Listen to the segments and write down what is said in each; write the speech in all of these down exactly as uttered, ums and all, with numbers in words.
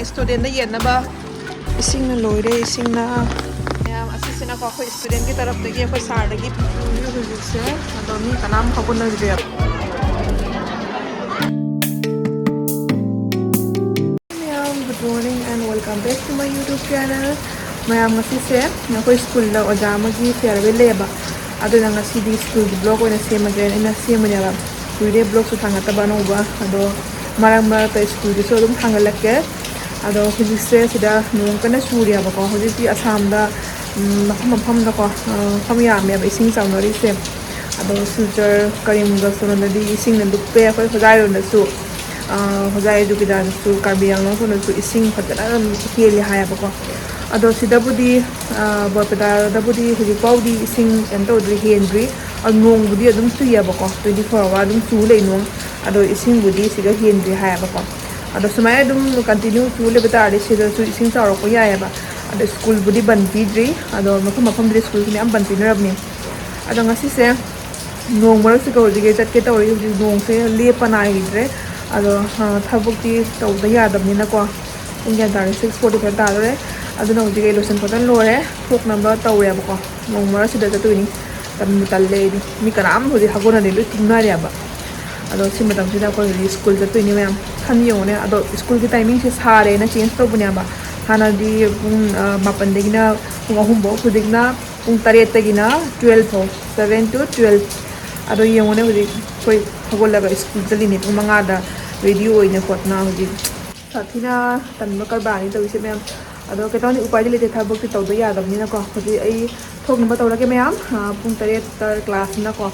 ꯁ꯭ꯇꯨꯗꯦꯟꯗ ꯌꯦꯟꯅꯕ ꯏꯁꯤꯡꯅ ꯂꯣꯏꯔꯦ, ꯏꯁꯤꯡꯅ꯫ ꯃꯌꯥꯝ ꯑꯁꯤꯁꯤꯅꯀꯣ ꯑꯩꯈꯣꯏ ꯁ꯭ꯇꯨꯗꯦꯟꯒꯤ ꯇꯔꯞꯇꯒꯤ ꯑꯩꯈꯣꯏ ꯁꯥꯔꯗꯒꯤ ꯄꯤꯔꯤ ꯍꯧꯖꯤꯛꯁꯦ꯫ ꯑꯗꯣ ꯃꯤ ꯀꯅꯥꯝ ꯍꯧꯒꯠꯅꯗ꯭ꯔꯤ꯫ ꯃꯌꯥꯝ, good morning and welcome back to my YouTube channel. ꯃꯌꯥꯝ, ꯉꯁꯤꯁꯦ ꯑꯩꯈꯣꯏ ꯁ꯭ꯀꯨꯜꯗ ꯑꯣꯖꯥ ꯑꯃꯒꯤ ꯐꯤꯌꯔꯋꯦꯜ ꯂꯩꯌꯦꯕ꯫ ꯑꯗꯨꯅ ꯉꯁꯤꯗꯤ ꯁ꯭ꯀꯨꯜꯒꯤ ꯕ꯭ꯂꯣꯒ ꯑꯣꯏꯅ ꯁꯦꯝꯃꯒꯦꯅ ꯑꯩꯅ ꯁꯦꯝꯕꯅꯦꯕ꯫ ꯀꯨꯏꯔꯦ ꯕ꯭ꯂꯣꯒꯁꯨ ꯊꯥꯡꯒꯠꯇꯕ ꯑꯅꯧꯕ꯫ ꯑꯗꯣ ꯃꯔꯛ ꯃꯔꯛꯇ ꯁ꯭ꯀꯨꯜꯒꯤꯁꯨ ꯑꯗꯨꯝ ꯊꯥꯡꯒꯠꯂꯛꯀꯦ꯫ ꯑꯗꯣ ꯍꯧꯖꯤꯛꯁꯦ ꯁꯤꯗ ꯅꯣꯡ ꯀꯟꯅ ꯆꯨꯔꯤꯌꯦꯕꯀꯣ꯫ ꯍꯧꯖꯤꯛꯇꯤ ꯑꯁꯥꯝꯗ, ꯎꯝ, ꯃꯐꯝ ꯃꯐꯝꯗꯀꯣ, ꯑ, ꯃꯐꯝ ꯌꯥꯝꯃꯦꯕ ꯏꯁꯤꯡ ꯆꯥꯎꯅꯔꯤꯁꯦ꯫ ꯑꯗꯣ ꯁꯤꯜꯆꯔ, ꯀꯔꯤꯝꯒ ꯁꯣꯔꯣꯟꯗꯗꯤ ꯏꯁꯤꯡꯅ ꯂꯨꯞꯄꯦ꯫ ꯑꯩꯈꯣꯏ ꯍꯣꯖꯥꯏꯔꯣꯝꯗꯁꯨ, ꯑ, ꯍꯣꯖꯥꯏ ꯗꯨꯕꯤꯗꯥꯗꯁꯨ, ꯀꯥꯔꯕꯤ ꯑꯪꯂꯣꯡ ꯁꯣꯝꯗꯁꯨ ꯏꯁꯤꯡ ꯐꯖꯅ ꯑꯗꯨꯝ ꯍꯦꯜꯂꯤ ꯍꯥꯏꯌꯦꯕꯀꯣ꯫ ꯑꯗꯣ ꯁꯤꯗꯕꯨꯗꯤ, ꯑ, ꯕꯣꯔꯄꯦꯇꯥꯗꯕꯨꯗꯤ ꯍꯧꯖꯤꯛ ꯐꯥꯎꯗꯤ ꯏꯁꯤꯡ ꯀꯩꯅꯣ ꯇꯧꯗ꯭ꯔꯤ, ꯍꯦꯟꯗ꯭ꯔꯤ꯫ ꯑ, ꯅꯣꯡꯕꯨꯗꯤ ꯑꯗꯨꯝ ꯆꯨꯏꯌꯦꯕꯀꯣ, twenty four hour ꯑꯗꯨꯝ ꯆꯨ ꯂꯩ ꯅꯣꯡ꯫ ꯑꯗꯣ ꯏꯁꯤꯡꯕꯨꯗꯤ ꯁꯤꯗ ꯍꯦꯟꯗ꯭ꯔꯤ ꯍꯥꯏꯌꯦꯕꯀꯣ꯫ ꯑꯗꯣ ꯁꯨꯃꯥꯏꯅ ꯑꯗꯨꯝ continue ꯆꯨ ꯂꯩꯕ ꯇꯥꯔꯗꯤ ꯁꯤꯗꯁꯨ ꯏꯁꯤꯡ ꯆꯥꯎꯔꯛꯄ ꯌꯥꯏꯌꯦꯕ꯫ ꯑꯗꯣ ꯁ꯭ꯀꯨꯜꯕꯨꯗꯤ ꯕꯟ ꯄꯤꯗ꯭ꯔꯤ꯫ ꯑꯗꯣ ꯃꯐꯝ ꯃꯐꯝꯗꯗꯤ ꯁ꯭ꯀꯨꯜꯁꯨ ꯃꯌꯥꯝ ꯕꯟ ꯄꯤꯅꯔꯕꯅꯤ꯫ ꯑꯗꯣ ꯉꯁꯤꯁꯦ ꯅꯣꯡ ꯃꯔꯛꯁꯤꯒ ꯍꯧꯖꯤꯛ ꯆꯠꯀꯦ ꯇꯧꯔꯤ꯫ ꯍꯧꯖꯤꯛ ꯅꯣꯡꯁꯦ ꯂꯦꯞꯄ ꯅꯥꯏꯗ꯭ꯔꯦ꯫ ꯑꯗꯣ, ꯑ, ꯊꯕꯛꯇꯤ ꯇꯧꯗ ꯌꯥꯗꯕꯅꯤꯅꯀꯣ꯫ ꯄꯨꯡ ꯀꯌꯥ ꯇꯥꯔꯦ? Six forty five ꯇꯥꯗꯣꯔꯦ꯫ ꯑꯗꯨꯅ ꯍꯧꯖꯤꯛ ꯑꯩ ꯂꯣꯏꯁꯟ ꯈꯣꯠꯆꯟ ꯂꯣꯏꯔꯦ꯫ ꯊꯣꯛꯅꯕ ꯇꯧꯔꯦꯕꯀꯣ꯫ ꯅꯣꯡ ꯃꯔꯛꯁꯤꯗ ꯆꯠꯇꯣꯏꯅꯤ꯫ ꯇꯟꯕꯨ ꯇꯜꯂꯦ ꯑꯩꯗꯤ꯫ ꯃꯤ ꯀꯅꯥꯝ ꯍꯧꯖꯤꯛ ꯍꯧꯒꯠꯅꯗꯦ, ꯂꯣꯏ ꯇꯨꯝꯅꯔꯦꯕ꯫ ꯑꯗꯣ ꯁꯤ ꯃꯇꯝꯁꯤꯗ ꯑꯩꯈꯣꯏ ꯍꯧꯖꯤꯛ ꯁ꯭ꯀꯨꯜ ꯆꯠꯇꯣꯏꯅꯤ ꯃꯌꯥꯝ꯫ ꯈꯟ ꯌꯦꯡꯉꯨꯅꯦ꯫ ꯑꯗꯣ ꯁ꯭ꯀꯨꯜꯒꯤ ꯇꯥꯏꯃꯤꯡꯁꯦ ꯁꯥꯔꯦꯅ ꯆꯦꯟꯖ ꯇꯧꯕꯅꯦꯕ꯫ ꯍꯥꯟꯅꯗꯤ ꯄꯨꯡ, ꯑ, ꯃꯥꯄꯟꯗꯒꯤꯅ ꯄꯨꯡ ꯑꯍꯨꯝ ꯐꯥꯎ, ꯍꯧꯖꯤꯛꯅ ꯄꯨꯡ ꯇꯔꯦꯠꯇꯒꯤꯅ twelve ꯐꯥꯎ, seven to twelve꯫ ꯑꯗꯣ ꯌꯦꯡꯉꯨꯅꯦ, ꯍꯧꯖꯤꯛ ꯑꯩꯈꯣꯏ ꯍꯧꯒꯠꯂꯒ ꯁ꯭ꯀꯨꯜ ꯆꯠꯂꯤꯅꯤ ꯄꯨꯡ ꯃꯉꯥꯗ, ꯔꯦꯗꯤ ꯑꯣꯏꯅ ꯈꯣꯠꯅ ꯍꯧꯖꯤꯛ꯫ ꯁꯥꯊꯤꯅ ꯇꯟꯕ ꯀꯔꯕꯥꯔꯅꯤ ꯇꯧꯔꯤꯁꯦ ꯃꯌꯥꯝ꯫ ꯑꯗꯣ ꯀꯩꯇꯧꯅꯤ, ꯎꯄꯥꯏꯗꯤ ꯂꯩꯇꯦ, ꯊꯕꯛꯇꯤ ꯇꯧꯗ ꯌꯥꯗꯕꯅꯤꯅꯀꯣ꯫ ꯍꯧꯖꯤꯛ ꯑꯩ ꯊꯣꯛꯅꯕ ꯇꯧꯔꯒꯦ ꯃꯌꯥꯝ꯫ ꯑ, ꯄꯨꯡ ꯇꯔꯦꯠꯇ ꯀ꯭ꯂꯥꯁꯅꯤꯅꯀꯣ,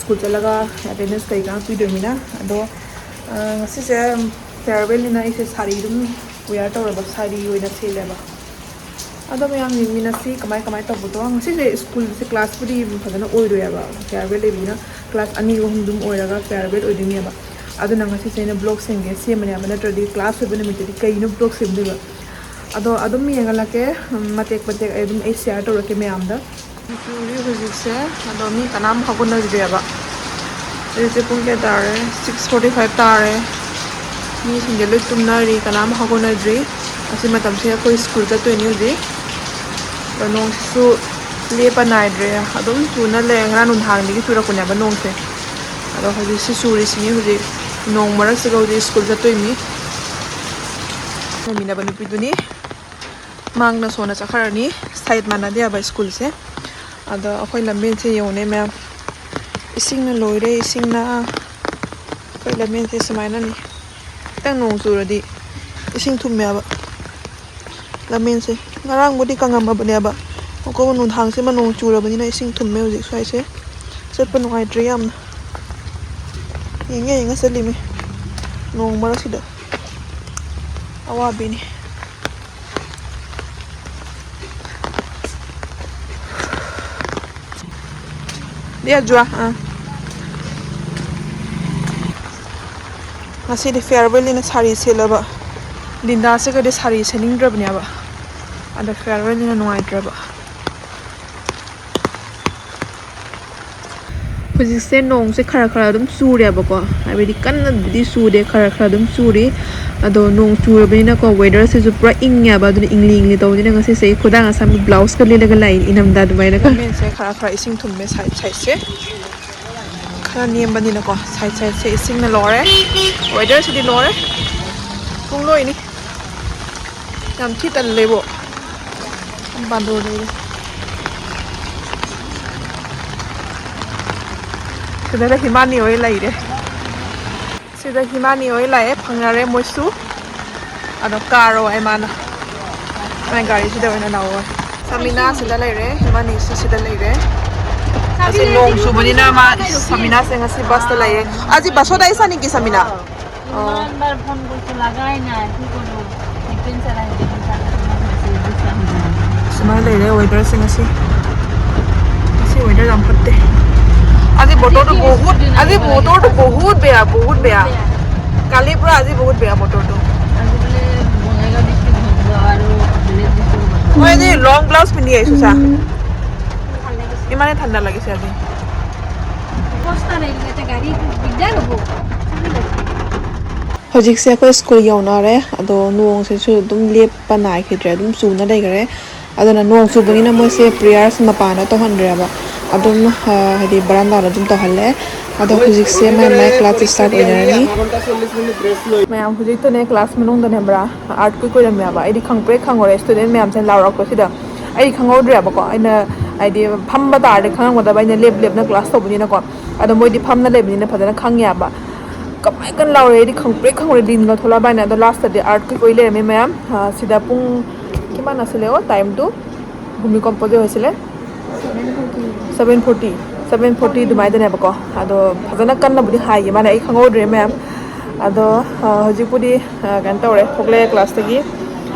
ꯁ꯭ꯀꯨꯜ ꯆꯠꯂꯒ ꯑꯦꯇꯦꯟꯗꯦꯟꯁ ꯀꯩꯀꯥ ꯄꯤꯗꯣꯏꯅꯤꯅ꯫ ꯑꯗꯣ, ꯑ, ꯉꯁꯤꯁꯦ ꯐꯤꯌꯔꯋꯦꯜꯅꯤꯅ ꯑꯩꯁꯦ ꯁꯥꯔꯤ ꯑꯗꯨꯝ ꯋꯦꯌꯔ ꯇꯧꯔꯕ, ꯁꯥꯔꯤ ꯑꯣꯏꯅ ꯁꯦꯠꯂꯦꯕ꯫ ꯑꯗꯣ ꯃꯌꯥꯝ ꯌꯦꯡꯃꯤꯟꯅꯁꯤ ꯀꯃꯥꯏ ꯀꯃꯥꯏ ꯇꯧꯕꯗꯣ꯫ ꯉꯁꯤꯁꯦ ꯁ꯭ꯀꯨꯜꯁꯦ ꯀ꯭ꯂꯥꯁꯄꯨꯗꯤ ꯐꯖꯅ ꯑꯣꯏꯔꯣꯏꯕ, ꯐꯤꯌꯔꯋꯦꯜ ꯂꯩꯕꯅꯤꯅ ꯀ꯭ꯂꯥꯁ ꯑꯅꯤ ꯑꯍꯨꯝ ꯑꯗꯨꯝ ꯑꯣꯏꯔꯒ ꯐꯤꯌꯔꯋꯦꯜ ꯑꯣꯏꯗꯣꯏꯅꯦꯕ꯫ ꯑꯗꯨꯅ ꯉꯁꯤꯁꯦ ꯑꯩꯅ ꯕ꯭ꯂꯣꯒ ꯁꯦꯝꯒꯦ ꯁꯦꯝꯕꯅꯦꯕ, ꯅꯠꯇ꯭ꯔꯗꯤ ꯀ꯭ꯂꯥꯁ ꯑꯣꯏꯕ ꯅꯨꯃꯤꯠꯇꯗꯤ ꯀꯩꯅꯣ ꯕ꯭ꯂꯣꯒ ꯁꯦꯝꯗꯣꯏꯕ꯫ ꯑꯗꯣ ꯑꯗꯨꯝ ꯌꯦꯡꯍꯜꯂꯛꯀꯦ, ꯎꯝ, ꯃꯇꯦꯛ ꯃꯇꯦꯛ ꯑꯩ ꯑꯗꯨꯝ ꯑꯩ ꯁꯤꯌꯥꯔ ꯇꯧꯔꯛꯀꯦ ꯃꯌꯥꯝꯗ꯫ ꯆꯨꯔꯤ ꯍꯧꯖꯤꯛꯁꯦ꯫ ꯑꯗꯣ ꯃꯤ ꯀꯅꯥꯝ ꯍꯧꯒꯠꯅꯗ꯭ꯔꯤꯑꯕ꯫ ꯍꯧꯖꯤꯛꯁꯦ ꯄꯨꯡ ꯀꯌꯥ ꯇꯥꯔꯦ? Six forty five ꯇꯥꯔꯦ꯫ ꯃꯤꯁꯤꯡꯁꯦ ꯂꯣꯏ ꯇꯨꯝꯅꯔꯤ, ꯀꯅꯥꯝ ꯍꯧꯒꯠꯅꯗ꯭ꯔꯤ꯫ ꯑꯁꯤ ꯃꯇꯝꯁꯦ ꯑꯩꯈꯣꯏ ꯁ꯭ꯀꯨꯜ ꯆꯠꯇꯣꯏꯅꯤ ꯍꯧꯖꯤꯛ꯫ ꯑꯗꯣ ꯅꯣꯡꯁꯤꯁꯨ ꯂꯦꯞꯄ ꯅꯥꯏꯗ꯭ꯔꯦ, ꯑꯗꯨꯝ ꯆꯨꯅ ꯂꯩꯔꯦ꯫ ꯉꯔꯥꯡ ꯅꯨꯡꯗꯥꯡꯗꯒꯤ ꯆꯨꯔꯛꯄꯅꯦꯕ ꯅꯣꯡꯁꯦ꯫ ꯑꯗꯣ ꯍꯧꯖꯤꯛꯁꯤ ꯆꯨꯔꯤꯁꯤꯅꯤ꯫ ꯍꯧꯖꯤꯛ ꯅꯣꯡ ꯃꯔꯛꯁꯤꯒ ꯍꯧꯖꯤꯛ ꯁ꯭ꯀꯨꯜ ꯆꯠꯇꯣꯏꯅꯤ꯫ ꯂꯩꯃꯤꯟꯅꯕ ꯅꯨꯄꯤꯗꯨꯅꯤ꯫ ꯃꯥꯡꯅ ꯁꯣꯟꯅ ꯆꯠꯈ꯭ꯔꯅꯤ꯫ ꯁꯥꯏꯠ ꯃꯥꯟꯅꯗꯦ ꯍꯥꯏꯕ ꯁ꯭ꯀꯨꯜꯁꯦ꯫ ꯑꯗꯣ ꯑꯩꯈꯣꯏ ꯂꯝꯕꯦꯟꯁꯦ ꯌꯦꯡꯉꯨꯅꯦ ꯃꯌꯥꯝ, ꯏꯁꯤꯡꯅ ꯂꯣꯏꯔꯦ, ꯏꯁꯤꯡꯅ꯫ ꯑꯩꯈꯣꯏ ꯂꯝꯕꯦꯟꯁꯦ ꯁꯨꯃꯥꯏꯅꯅꯤ꯫ ꯈꯤꯇꯪ ꯅꯣꯡ ꯆꯨꯔꯗꯤ ꯏꯁꯤꯡ ꯊꯨꯝꯃꯦꯕ ꯂꯝꯕꯦꯟꯁꯦ꯫ ꯉꯔꯥꯡꯕꯨꯗꯤ ꯀꯪꯉꯝꯃꯕꯅꯦꯕ, ꯑꯗꯨꯒ ꯅꯨꯡꯗꯥꯡꯁꯤꯃ ꯅꯣꯡ ꯆꯨꯔꯕꯅꯤꯅ ꯏꯁꯤꯡ ꯊꯨꯝꯃꯦ ꯍꯧꯖꯤꯛ ꯁ꯭ꯋꯥꯏꯁꯦ꯫ ꯆꯠꯄ ꯅꯨꯡꯉꯥꯏꯇ꯭ꯔꯦ ꯌꯥꯝꯅ꯫ ꯌꯦꯡꯉ ꯌꯦꯡꯉ ꯆꯠꯂꯤꯃꯤ ꯅꯣꯡ ꯃꯔꯛꯁꯤꯗ꯫ ꯑꯋꯥꯕꯤꯅꯤ꯫ ꯗꯦ ꯖꯨꯋꯥ, ꯑꯥ꯫ ꯉꯁꯤꯗꯤ ꯐꯤꯌꯥꯔꯋꯦꯜꯅꯤꯅ ꯁꯥꯔꯤ ꯁꯦꯠꯂꯕ꯫ ꯂꯤꯟꯗꯥꯁꯤꯒꯗꯤ ꯁꯥꯔꯤ ꯁꯦꯠꯅꯤꯡꯗ꯭ꯔꯕꯅꯦꯕ, ꯑꯗꯣ ꯐꯤꯌꯥꯔꯋꯦꯜꯅꯤꯅ ꯅꯨꯡꯉꯥꯏꯇ꯭ꯔꯕ꯫ ꯍꯧꯖꯤꯛꯁꯦ ꯅꯣꯡꯁꯦ ꯈꯔ ꯈꯔ ꯑꯗꯨꯝ ꯆꯨꯔꯦꯕꯀꯣ, ꯍꯥꯏꯕꯗꯤ ꯀꯟꯅꯕꯨꯗꯤ ꯆꯨꯗꯦ, ꯈꯔ ꯈꯔ ꯑꯗꯨꯝ ꯆꯨꯔꯤ꯫ ꯑꯗꯣ ꯅꯣꯡ ꯆꯨꯔꯕꯅꯤꯅꯀꯣ, ꯋꯦꯗꯔꯁꯤꯁꯨ ꯄꯨꯔꯥ ꯏꯪꯉꯦꯕ, ꯑꯗꯨꯅ ꯏꯪꯂꯤ ꯏꯪꯂꯤ ꯇꯧꯕꯅꯤꯅ ꯉꯁꯤꯁꯦ ꯑꯩ ꯈꯨꯗꯥꯡ ꯑꯁꯥꯡꯕꯤ ꯕ꯭ꯂꯥꯎꯁꯀ ꯂꯤꯠꯂꯒ ꯂꯥꯛꯏ ꯏꯅꯝꯗꯥꯗ ꯑꯗꯨꯃꯥꯏꯅ꯫ ꯂꯝꯕꯦꯟꯁꯦ ꯈꯔ ꯈꯔ ꯏꯁꯤꯡ ꯊꯨꯝꯃꯦ ꯁꯥꯏꯠ ꯁꯥꯏꯠꯁꯦ꯫ ꯈꯔ ꯅꯦꯝꯕꯅꯤꯅꯀꯣ, ꯁꯥꯏꯠ ꯁꯥꯏꯠꯁꯦ ꯏꯁꯤꯡꯅ ꯂꯣꯏꯔꯦ꯫ ꯋꯦꯗꯔꯁꯤꯗꯤ ꯂꯣꯏꯔꯦ꯫ ꯄꯨꯡ ꯂꯣꯏꯅꯤ꯫ ꯌꯥꯝ ꯊꯤ ꯇꯜꯂꯦꯕꯣ꯫ ꯕꯥꯟꯗꯣꯔ ꯂꯩꯔꯦ꯫ ꯁꯤꯗꯅ ꯍꯤꯃꯥꯅꯤ ꯍꯣꯏ ꯂꯩꯔꯦ꯫ ꯁꯤꯗ ꯍꯤꯃꯥꯅꯤ ꯍꯣꯏ ꯂꯥꯛꯑꯦ, ꯐꯪꯅꯔꯦ ꯃꯣꯏꯁꯨ꯫ ꯑꯗꯣ ꯀꯥꯔꯣ ꯍꯥꯏ ꯃꯥꯅ꯫ ꯃꯥꯏ ꯒꯥꯔꯤꯁꯤꯗ ꯑꯣꯏꯅ ꯂꯥꯛꯑꯣ ꯍꯥꯏ꯫ ꯁꯃꯤꯅꯥ ꯁꯤꯗ ꯂꯩꯔꯦ, ꯍꯤꯃꯥꯅꯤꯁꯨ ꯁꯤꯗ ꯂꯩꯔꯦ꯫ ꯉꯁꯤ ꯅꯣꯡ ꯆꯨꯕꯅꯤꯅ ꯃꯥ, ꯁꯃꯤꯅꯥꯁꯦ ꯉꯁꯤ ꯕꯁꯇ ꯂꯥꯛꯑꯦ꯫ ꯑꯖꯤ ꯕꯁꯣꯗ ꯏꯁꯥꯅꯤꯒꯤ ꯁꯃꯤꯅꯥ꯫ ꯑꯣ꯫ ꯏꯃꯥꯟ ꯕꯥꯔ ꯐꯣꯟ ꯀꯣꯜ ꯆꯂꯥꯒꯥꯏꯅ, ꯁꯤ ꯀꯣꯜ ꯗꯤꯐꯦꯟꯁ ꯆꯂꯥꯏ, ꯗꯤꯐꯦꯟꯁ ꯆꯂꯥꯏ꯫ ꯁꯨꯃꯥꯏꯅ ꯂꯩꯔꯦ ꯋꯦꯗꯔꯁꯦ ꯉꯁꯤ꯫ ꯉꯁꯤ ꯋꯦꯗꯔ ꯌꯥꯝ ꯐꯠꯇꯦ꯫ আজি বতৰটো বহুত, আজি বতৰটো বহুত বেয়া, বহুত বেয়া। কালিৰ পৰা আজি বহুত বেয়া বতৰটো। আজি বোলে বঙাইগাঁও ডিষ্ট্ৰিক্ট হ'ব আৰু বেলেগ ডিষ্ট্ৰিক্ট হ'ব। মই আজি লং ব্লাউজ পিন্ধি আহিছো চা। ইমানে ঠাণ্ডা লাগিছে আজি। অৱস্থা নাই, এটা গাড়ী দিগদাৰ হ'ব। ꯍꯧꯖꯤꯛꯁꯦ ꯑꯩꯈꯣꯏ ꯁ꯭ꯀꯨꯜ ꯌꯧꯅꯔꯦ꯫ ꯑꯗꯣ ꯅꯣꯡꯁꯤꯁꯨ ꯑꯗꯨꯝ ꯂꯦꯞꯄ ꯅꯥꯏꯈꯤꯗ꯭ꯔꯦ, ꯑꯗꯨꯝ ꯆꯨꯅ ꯂꯩꯈꯔꯦ꯫ ꯑꯗꯨꯅ ꯅꯣꯡ ꯆꯨꯕꯅꯤꯅ ꯃꯣꯏꯁꯦ prayers ꯃꯄꯥꯟꯗ ꯇꯧꯍꯟꯗ꯭ꯔꯦꯕ, ꯑꯗꯨꯝ, ꯑ, ꯍꯥꯏꯗꯤ ꯕꯔꯥꯟꯗꯥꯗ ꯑꯗꯨꯝ ꯇꯧꯍꯜꯂꯦ꯫ ꯑꯗꯣ ꯍꯧꯖꯤꯛꯁꯦ ꯃꯥꯏ ꯃꯥꯏ class start ꯑꯣꯏꯅꯔꯅꯤ꯫ ꯃꯌꯥꯝ ꯍꯧꯖꯤꯛꯇꯅꯦ class ꯃꯅꯨꯡꯗꯅꯦ ꯕ꯭ꯔꯥ, earthquake ꯑꯣꯏꯔꯝꯃꯦꯕ꯫ ꯑꯩꯗꯤ ꯈꯪꯄ꯭ꯔꯦꯛ ꯈꯪꯉꯨꯔꯦ, student ꯃꯌꯥꯝꯁꯦ ꯂꯥꯎꯔꯛꯄꯁꯤꯗ꯫ ꯑꯩ ꯈꯪꯍꯧꯗ꯭ꯔꯦꯕꯀꯣ, ꯑꯩꯅ ꯍꯥꯏꯗꯤ ꯐꯝꯕ ꯇꯥꯔꯗꯤ ꯈꯪꯉꯝꯒꯗꯕ, ꯑꯩꯅ ꯂꯦꯞ ꯂꯦꯞꯅ class ꯇꯧꯕꯅꯤꯅꯀꯣ꯫ ꯑꯗꯣ ꯃꯣꯏꯗꯤ ꯐꯝꯅ ꯂꯩꯕꯅꯤꯅ ꯐꯖꯅ ꯈꯪꯉꯦꯕ꯫ ꯀꯃꯥꯏ ꯀꯟꯅ ꯂꯥꯎꯔꯦ, ꯑꯩꯗꯤ ꯈꯪꯄ꯭ꯔꯦꯛ ꯈꯪꯉꯨꯔꯦ, ꯂꯤꯟꯒ ꯊꯣꯛꯂꯛꯑꯕ ꯍꯥꯏꯅ꯫ ꯑꯗꯣ last ꯇꯗꯤ earthquake ꯑꯣꯏ ꯂꯩꯔꯝꯃꯦ ꯃꯌꯥꯝ꯫ ꯑ, ꯁꯤꯗ ꯄꯨꯡ, ꯀꯤꯃꯥꯟ ꯑꯁꯤꯜꯂꯦ, ꯑꯣ, time ꯗꯨ ꯚꯨꯃꯤꯀꯝꯄꯁꯦ ꯑꯣꯏꯁꯤꯜꯂꯦ꯫ Seven forty꯫ Seven forty ꯑꯗꯨꯃꯥꯏꯅꯅꯦꯕꯀꯣ꯫ ꯑꯗꯣ ꯐꯖꯅ ꯀꯟꯅꯕꯨꯗꯤ ꯍꯥꯏꯒꯦ ꯃꯥꯅ, ꯑꯩ ꯈꯪꯍꯧꯗ꯭ꯔꯦ ꯃꯌꯥꯝ꯫ ꯑꯗꯣ, ꯑ, ꯍꯧꯖꯤꯛꯄꯨꯗꯤ, ꯑ, ꯀꯩꯅꯣ ꯇꯧꯔꯦ, ꯊꯣꯛꯂꯛꯑꯦ class ꯇꯒꯤ꯫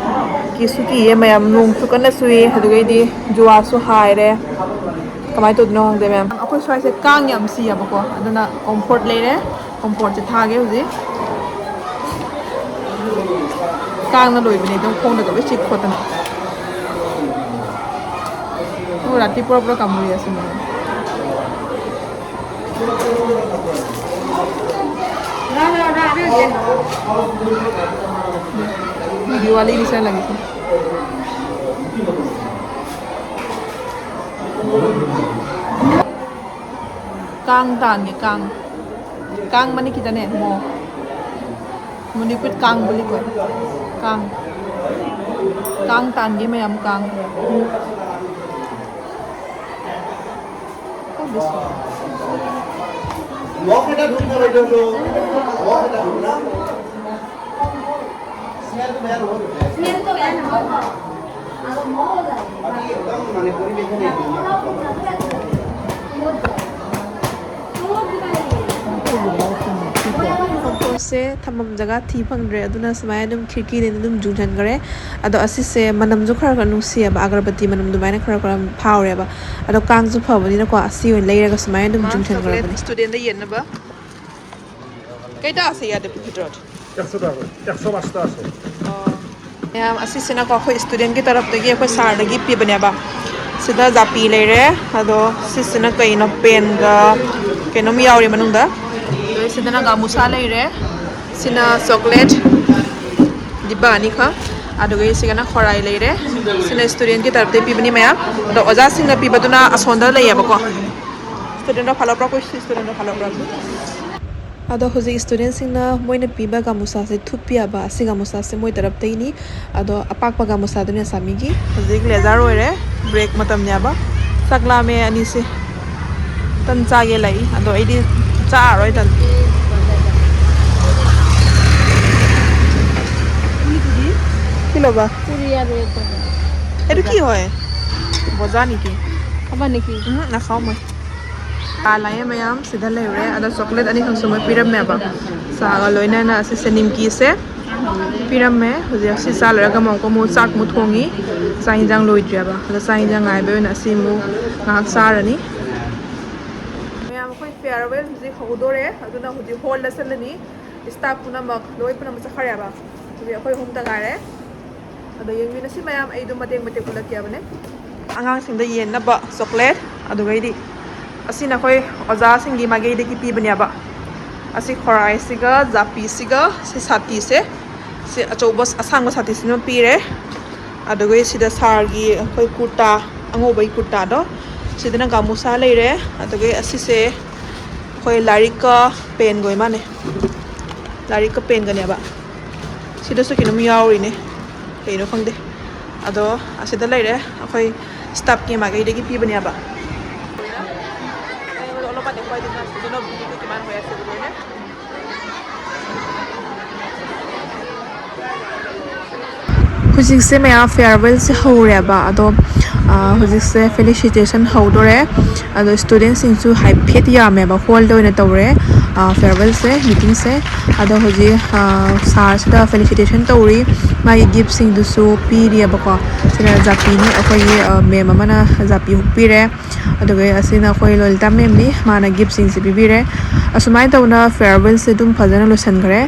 ꯀꯤꯁꯨ ꯀꯤꯌꯦ ꯃꯌꯥꯝ, ꯅꯣꯡꯁꯨ ꯀꯟꯅ ꯆꯨꯏ, ꯑꯗꯨꯒꯩꯗꯤ ꯖꯨꯋꯥꯁꯨ ꯍꯥꯏꯔꯦ꯫ ꯀꯃꯥꯏꯅ ꯇꯧꯗꯣꯏꯅꯣ ꯈꯪꯗꯦ ꯃꯌꯥꯝ꯫ ꯑꯩꯈꯣꯏ ꯁ꯭ꯋꯥꯏꯁꯦ ꯀꯥꯡ ꯌꯥꯝ ꯁꯤꯌꯦꯕꯀꯣ, ꯑꯗꯨꯅ comfort ꯂꯩꯔꯦ꯫ Comfortꯁꯦ ꯊꯥꯒꯦ ꯍꯧꯖꯤꯛ꯫ ꯀꯥꯡꯅ ꯂꯣꯏꯕꯅꯦ ꯑꯗꯨꯝ, ꯈꯣꯡꯗꯒ ꯂꯣꯏ ꯆꯤꯛ ꯈꯣꯠꯇꯅ꯫ ꯑꯣ, ꯔꯥꯇꯤ ꯄꯨꯔꯥ ꯄꯨꯔꯥ ꯀꯥꯃꯨꯔꯤ ꯑꯁꯤꯅꯦ꯫ ꯗꯤꯋꯥꯂꯤ ꯅꯤꯁꯥꯟ ꯂꯒꯦ ꯊꯦ꯫ ꯀꯥꯡ ꯇꯥꯟꯒꯦ, ꯀꯥꯡ꯫ ꯀꯥꯡ ꯃꯅꯤ ꯈꯤꯇꯅꯦ, ꯃꯣ꯫ ꯃꯅꯤꯄꯨꯔ ꯀꯥꯡ ꯕꯨꯂꯤ ꯀꯣ꯫ ꯀꯥꯡ꯫ ꯀꯥꯡ ꯇꯥꯟꯒꯦ ꯃꯌꯥꯝ, ꯀꯥꯡ꯫ ꯄꯣꯠꯁꯦ ꯊꯝꯐꯝ ꯖꯒꯥ ꯊꯤ ꯐꯪꯗ꯭ꯔꯦ, ꯑꯗꯨꯅ ꯁꯨꯃꯥꯏꯅ ꯑꯗꯨꯝ ꯈꯤꯔꯀꯤꯗꯩ ꯑꯗꯨꯝ ꯌꯨꯡꯁꯤꯟꯈ꯭ꯔꯦ꯫ ꯑꯗꯣ ꯑꯁꯤꯁꯦ ꯃꯅꯝꯁꯨ ꯈꯔ ꯈꯔ ꯅꯨꯡꯁꯤꯌꯦꯕ, ꯑꯒꯔꯕꯇꯤ ꯃꯅꯝ ꯑꯗꯨꯃꯥꯏꯅ ꯈꯔ ꯈꯔ ꯐꯥꯎꯔꯦꯕ꯫ ꯑꯗꯣ ꯀꯥꯡꯁꯨ ꯐꯕꯅꯤꯅꯀꯣ, ꯑꯁꯤ ꯑꯣꯏꯅ ꯂꯩꯔꯒ ꯁꯨꯃꯥꯏꯅ ꯑꯗꯨꯝ ꯌꯨꯡꯁꯤꯟꯈ꯭ꯔꯕꯅꯦ꯫ Studentꯗ ꯌꯦꯟꯅꯕ꯫ ꯀꯩꯗ ꯑꯁꯦ ꯌꯥꯗꯦ ꯄꯨꯈꯤꯗ꯭ꯔꯣ? একশো টাকা, একশো পাঁচ টাকা আছে। ꯃꯌꯥꯝ, ꯑꯁꯤꯁꯤꯅꯀꯣ ꯑꯩꯈꯣꯏ studentꯀꯤ ꯇꯔꯞꯇꯒꯤ ꯑꯩꯈꯣꯏ sirꯗꯒꯤ ꯄꯤꯕꯅꯦꯕ꯫ ꯁꯤꯗ ꯖꯥꯄꯤ ꯂꯩꯔꯦ, ꯑꯗꯣ ꯁꯤꯁꯤꯅ ꯀꯩꯅꯣ, penꯒ ꯀꯩꯅꯣꯝ ꯌꯥꯎꯔꯤ ꯃꯅꯨꯡꯗ꯫ ꯑꯗꯩ ꯁꯤꯗꯅ ꯒꯥꯃꯨꯁꯥ ꯂꯩꯔꯦ꯫ ꯁꯤꯅ ꯆꯣꯀ꯭ꯂꯦꯠ ꯗꯤꯕꯥ ꯑꯅꯤꯈꯛ, ꯑꯗꯨꯒ ꯁꯤꯒꯅ ꯈꯣꯔꯥꯏ ꯂꯩꯔꯦ꯫ ꯁꯤꯅ ꯁ꯭ꯇꯨꯗꯦꯟꯒꯤ ꯇꯔꯞꯇꯒꯤ ꯄꯤꯕꯅꯤ ꯃꯌꯥꯝ꯫ ꯑꯗꯣ ꯑꯣꯖꯥꯁꯤꯡꯅ ꯄꯤꯕꯗꯨꯅ ꯑꯁꯣꯝꯗ ꯂꯩꯌꯦꯕꯀꯣ꯫ ꯁ꯭ꯇꯨꯗꯦꯟꯗꯣ ꯐꯥꯜꯂꯛꯄ꯭ꯔꯥ? ꯑꯩꯈꯣꯏ ꯁ꯭ꯇꯨꯗꯦꯟꯗꯣ ꯐꯥꯜꯂꯛꯄ꯭ꯔꯥ? ꯑꯗꯣ ꯍꯧꯖꯤꯛ ꯁ꯭ꯇꯨꯗꯦꯟꯁꯤꯡꯅ ꯃꯣꯏꯅ ꯄꯤꯕ ꯒꯥꯃꯨꯁꯥꯁꯦ ꯊꯨꯞꯄꯤ ꯍꯥꯏꯕ, ꯑꯁꯤ ꯒꯥꯃꯨꯁꯥꯁꯦ ꯃꯣꯏ ꯇꯔꯞꯇꯒꯤꯅꯤ꯫ ꯑꯗꯣ ꯑꯄꯥꯛꯄ ꯒꯥꯃꯨꯁꯥꯗꯨꯅ ꯑꯁꯥꯃꯤꯒꯤ꯫ ꯍꯧꯖꯤꯛ ꯂꯦꯖꯔ ꯑꯣꯏꯔꯦ, ꯕ꯭ꯔꯦꯛ ꯃꯇꯝꯅꯦꯕ꯫ ꯆꯥꯛ ꯂꯥꯝꯃꯦ ꯑꯅꯤꯁꯦ꯫ ꯇꯟ ꯆꯥꯒꯦ ꯂꯥꯛꯏ, ꯑꯗꯣ ꯑꯩꯗꯤ ꯆꯥꯔꯔꯣꯏ ꯇꯟ꯫ কি ল'বা? পুৰি আৰু এইটো। এইটো কি হয়? বজা নেকি? খাবা নেকি? উহু, নাখাওঁ মই। ꯆꯥ ꯂꯥꯛꯑꯦ ꯃꯌꯥꯝ, ꯁꯤꯗ ꯂꯩꯔꯦ꯫ ꯑꯗꯣ ꯆꯣꯀ꯭ꯂꯦꯠ ꯑꯅꯤꯈꯛꯁꯨ ꯃꯣꯏ ꯄꯤꯔꯝꯃꯦꯕ꯫ ꯆꯥꯒ ꯂꯣꯏꯅꯅ ꯑꯁꯤꯁꯦ ꯅꯤꯝꯀꯤꯁꯦ ꯄꯤꯔꯝꯃꯦ꯫ ꯍꯧꯖꯤꯛ ꯑꯁꯤ ꯆꯥ ꯂꯣꯏꯔꯒ ꯑꯃꯨꯛꯀ ꯑꯃꯨꯛ ꯆꯥꯛ ꯑꯃꯨꯛ ꯊꯣꯡꯉꯤ꯫ ꯆꯥꯛ ꯌꯦꯟꯁꯥꯡ ꯂꯣꯏꯗ꯭ꯔꯤꯕ꯫ ꯑꯗꯣ ꯆꯥꯛ ꯌꯦꯟꯁꯥꯡ ꯉꯥꯏꯕ ꯑꯣꯏꯅ ꯑꯁꯤ ꯑꯃꯨꯛ ꯉꯥꯏꯍꯥꯛ ꯆꯥꯔꯅꯤ꯫ ꯃꯌꯥꯝ, ꯑꯩꯈꯣꯏ ꯐꯤꯌꯔꯋꯦꯜ ꯍꯧꯖꯤꯛ ꯍꯧꯗꯣꯔꯦ, ꯑꯗꯨꯅ ꯍꯧꯖꯤꯛ ꯍꯣꯜꯗ ꯆꯠꯂꯅꯤ꯫ ꯁ꯭ꯇꯥꯐ ꯄꯨꯝꯅꯃꯛ, ꯂꯣꯏ ꯄꯨꯝꯅꯃꯛ ꯆꯠꯈ꯭ꯔꯦꯕ꯫ ꯍꯧꯖꯤꯛ ꯑꯩꯈꯣꯏ ꯑꯍꯨꯝꯇ ꯉꯥꯏꯔꯦ꯫ ꯑꯗꯣ ꯌꯦꯡꯃꯤꯟꯅꯁꯤ ꯃꯌꯥꯝ, ꯑꯩ ꯑꯗꯨꯝ ꯃꯇꯦꯛ ꯃꯇꯦꯛ ꯎꯠꯂꯛꯀꯦꯕꯅꯦ꯫ ꯑꯉꯥꯡꯁꯤꯡꯗ ꯌꯦꯟꯅꯕ ꯆꯣꯀ꯭ꯂꯦꯠ, ꯑꯗꯨꯒꯩꯗꯤ ꯑꯁꯤꯅ ꯑꯩꯈꯣꯏ ꯑꯣꯖꯥꯁꯤꯡꯒꯤ ꯃꯥꯏꯀꯩꯗꯒꯤ ꯄꯤꯕꯅꯦꯕ꯫ ꯑꯁꯤ ꯈꯣꯔꯥꯏꯁꯤꯒ ꯖꯥꯄꯤꯁꯤꯒ ꯁꯤ ꯁꯥꯇꯤꯁꯦ, ꯁꯤ ꯑꯆꯧꯕ ꯑꯁꯥꯡꯕ ꯁꯥꯇꯤꯁꯤꯃ ꯄꯤꯔꯦ꯫ ꯑꯗꯨꯒ ꯁꯤꯗ ꯁꯥꯔꯒꯤ ꯑꯩꯈꯣꯏ ꯀꯨꯔꯇꯥ, ꯑꯉꯧꯕꯒꯤ ꯀꯨꯔꯇꯥꯗꯣ, ꯁꯤꯗꯅ ꯒꯥꯃꯨꯁꯥ ꯂꯩꯔꯦ꯫ ꯑꯗꯨꯒ ꯑꯁꯤꯁꯦ ꯑꯩꯈꯣꯏ ꯂꯥꯏꯔꯤꯛꯀ ꯄꯦꯟꯒ ꯑꯣꯏ ꯃꯥꯟꯅꯩ꯫ ꯂꯥꯏꯔꯤꯛꯀ ꯄꯦꯟꯒꯅꯦꯕ꯫ ꯁꯤꯗꯁꯨ ꯀꯩꯅꯣꯝ ꯌꯥꯎꯔꯤꯅꯦ, ꯀꯩꯅꯣ ꯈꯪꯗꯦ꯫ ꯑꯗꯣ ꯑꯁꯤꯗ ꯂꯩꯔꯦ, ꯑꯩꯈꯣꯏ ꯁ꯭ꯇꯥꯐꯀꯤ ꯃꯥꯏꯀꯩꯗꯒꯤ ꯄꯤꯕꯅꯦꯕ꯫ ꯑꯩꯉꯣꯟꯗ অলপমান দেখুৱাই দিম না, student ৰ ভিডিঅ'টো কিমান হৈ আছে বুলি, হয়নে? ꯍꯧꯖꯤꯛꯁꯦ ꯃꯌꯥꯝ ꯐꯤꯌꯔꯋꯦꯜꯁꯦ ꯍꯧꯔꯦꯕ꯫ ꯑꯗꯣ, ꯑ, ꯍꯧꯖꯤꯛꯁꯦ ꯐꯦꯂꯤꯁꯤꯇꯦꯁꯟ ꯍꯧꯗꯣꯔꯦ꯫ ꯑꯗꯣ ꯁ꯭ꯇꯨꯗꯦꯟꯁꯤꯡꯁꯨ ꯍꯥꯏꯐꯦꯠ ꯌꯥꯝꯃꯦꯕ, ꯍꯣꯜꯗ ꯑꯣꯏꯅ ꯇꯧꯔꯦ, ꯑ, ꯐꯤꯌꯔꯋꯦꯜꯁꯦ, ꯃꯤꯇꯤꯡꯁꯦ꯫ ꯑꯗꯣ ꯍꯧꯖꯤꯛ, ꯑ, ꯁꯥꯔꯁꯤꯗ ꯐꯦꯂꯤꯁꯤꯇꯦꯁꯟ ꯇꯧꯔꯤ꯫ ꯃꯥꯒꯤ ꯒꯤꯐꯁꯤꯡꯗꯨꯁꯨ ꯄꯤꯔꯤꯑꯕꯀꯣ꯫ ꯁꯤꯅ ꯖꯥꯄꯤꯅꯤ, ꯑꯩꯈꯣꯏꯒꯤ, ꯑ, ꯃꯦꯝ ꯑꯃꯅ ꯖꯥꯄꯤ ꯍꯨꯛꯄꯤꯔꯦ꯫ ꯑꯗꯨꯒ ꯑꯁꯤꯅ ꯑꯩꯈꯣꯏ ꯂꯣꯂꯤꯇꯥ ꯃꯦꯝꯅꯤ, ꯃꯥꯅ ꯒꯤꯐꯁꯤꯡꯁꯦ ꯄꯤꯕꯤꯔꯦ꯫ ꯑꯁꯨꯃꯥꯏꯅ ꯇꯧꯅ ꯐꯤꯌꯔꯋꯦꯜꯁꯦ ꯑꯗꯨꯝ ꯐꯖꯅ ꯂꯣꯏꯁꯤꯟꯈ꯭ꯔꯦ꯫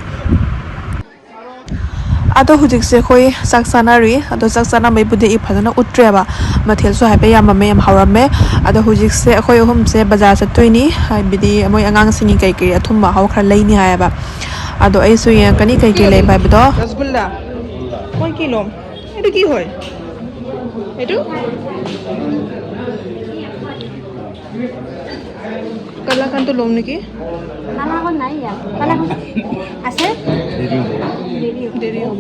ꯑꯗꯣ ꯍꯧꯖꯤꯛꯁꯦ ꯑꯩꯈꯣꯏ ꯆꯥꯛ ꯆꯥꯅꯔꯤ꯫ ꯑꯗꯣ ꯆꯥꯛ ꯆꯥꯅꯕꯩꯕꯨꯗꯤ ꯑꯩ ꯐꯖꯅ ꯎꯠꯇ꯭ꯔꯦꯕ꯫ ꯃꯊꯦꯜꯁꯨ ꯍꯥꯏꯐꯦꯠ ꯌꯥꯝꯃꯝꯃꯦ, ꯌꯥꯝ ꯍꯥꯎꯔꯝꯃꯦ꯫ ꯑꯗꯣ ꯍꯧꯖꯤꯛꯁꯦ ꯑꯩꯈꯣꯏ ꯑꯍꯨꯝꯁꯦ ꯕꯖꯥꯔ ꯆꯠꯇꯣꯏꯅꯤ, ꯍꯥꯏꯕꯗꯤ ꯃꯣꯏ ꯑꯉꯥꯡꯁꯤꯡꯒꯤ ꯀꯩ ꯀꯩ ꯑꯊꯨꯝꯕ ꯑꯍꯥꯎ ꯈꯔ ꯂꯩꯅꯤ ꯍꯥꯏꯌꯦꯕ꯫ ꯑꯗꯣ ꯑꯩꯁꯨ ꯌꯦꯡꯉꯛꯀꯅꯤ ꯀꯩ ꯀꯩ ꯂꯩꯕ ꯍꯥꯏꯕꯗꯣ꯫ ৰসগোল্লা। মই কি ল'ম? এইটো কি হয়? এইটো? কালাকানটো ল'ম নেকি? কালাকান নাই ইয়াত। কালাকান আছে? দেৰি হ'ব। দেৰি হ'ব।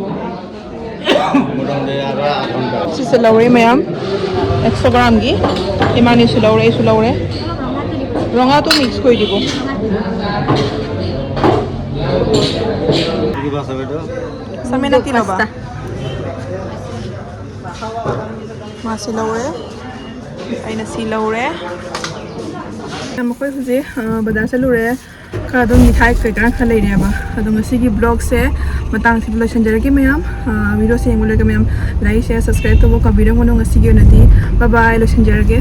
ꯁꯤꯁꯦ ꯂꯧꯔꯦ ꯃꯌꯥꯝ꯫ ꯑꯦꯛꯁꯣ ꯒ꯭ꯔꯥꯝꯒꯤ ꯏꯃꯥꯅꯤꯁꯨ ꯂꯧꯔꯦ, ꯑꯩꯁꯨ ꯂꯧꯔꯦ꯫ ꯔঙাটো মিক্স কৰি দিব। চামিনা কি ল'বা? ꯃꯥꯁꯤ ꯂꯧꯔꯦ꯫ ꯑꯩꯅ ꯁꯤ ꯂꯧꯔꯦ꯫ ꯃꯈꯣꯏ ꯍꯧꯖꯤꯛ, ꯑ, ꯕꯖꯥꯔ ꯆꯠꯂꯨꯔꯦ꯫ ꯈꯔ ꯑꯗꯨꯝ ꯃꯤꯊꯥꯏ ꯀꯩꯀꯥ ꯈꯔ ꯂꯩꯔꯦꯕ꯫ ꯑꯗꯣ ꯉꯁꯤꯒꯤ ꯕ꯭ꯂꯣꯒꯁꯦ ꯃꯇꯥꯡꯁꯤꯗ ꯂꯣꯏꯁꯤꯟꯖꯔꯒꯦ ꯃꯌꯥꯝ꯫ ꯑ, ꯚꯤꯗꯤꯑꯣꯁꯦ ꯌꯦꯡꯕ ꯂꯣꯏꯔꯒ ꯃꯌꯥꯝ ꯂꯥꯏꯛ, ꯁꯤꯌꯔ, ꯁꯕꯁꯀ꯭ꯔꯥꯏꯕ ꯇꯧꯕ ꯀꯥꯎꯕꯤꯔꯝꯒꯅꯨ꯫ ꯉꯁꯤꯒꯤ ꯑꯣꯏꯅꯗꯤ ꯕꯥꯏ ꯕꯥꯏ, ꯂꯣꯏꯁꯤꯟꯖꯔꯒꯦ꯫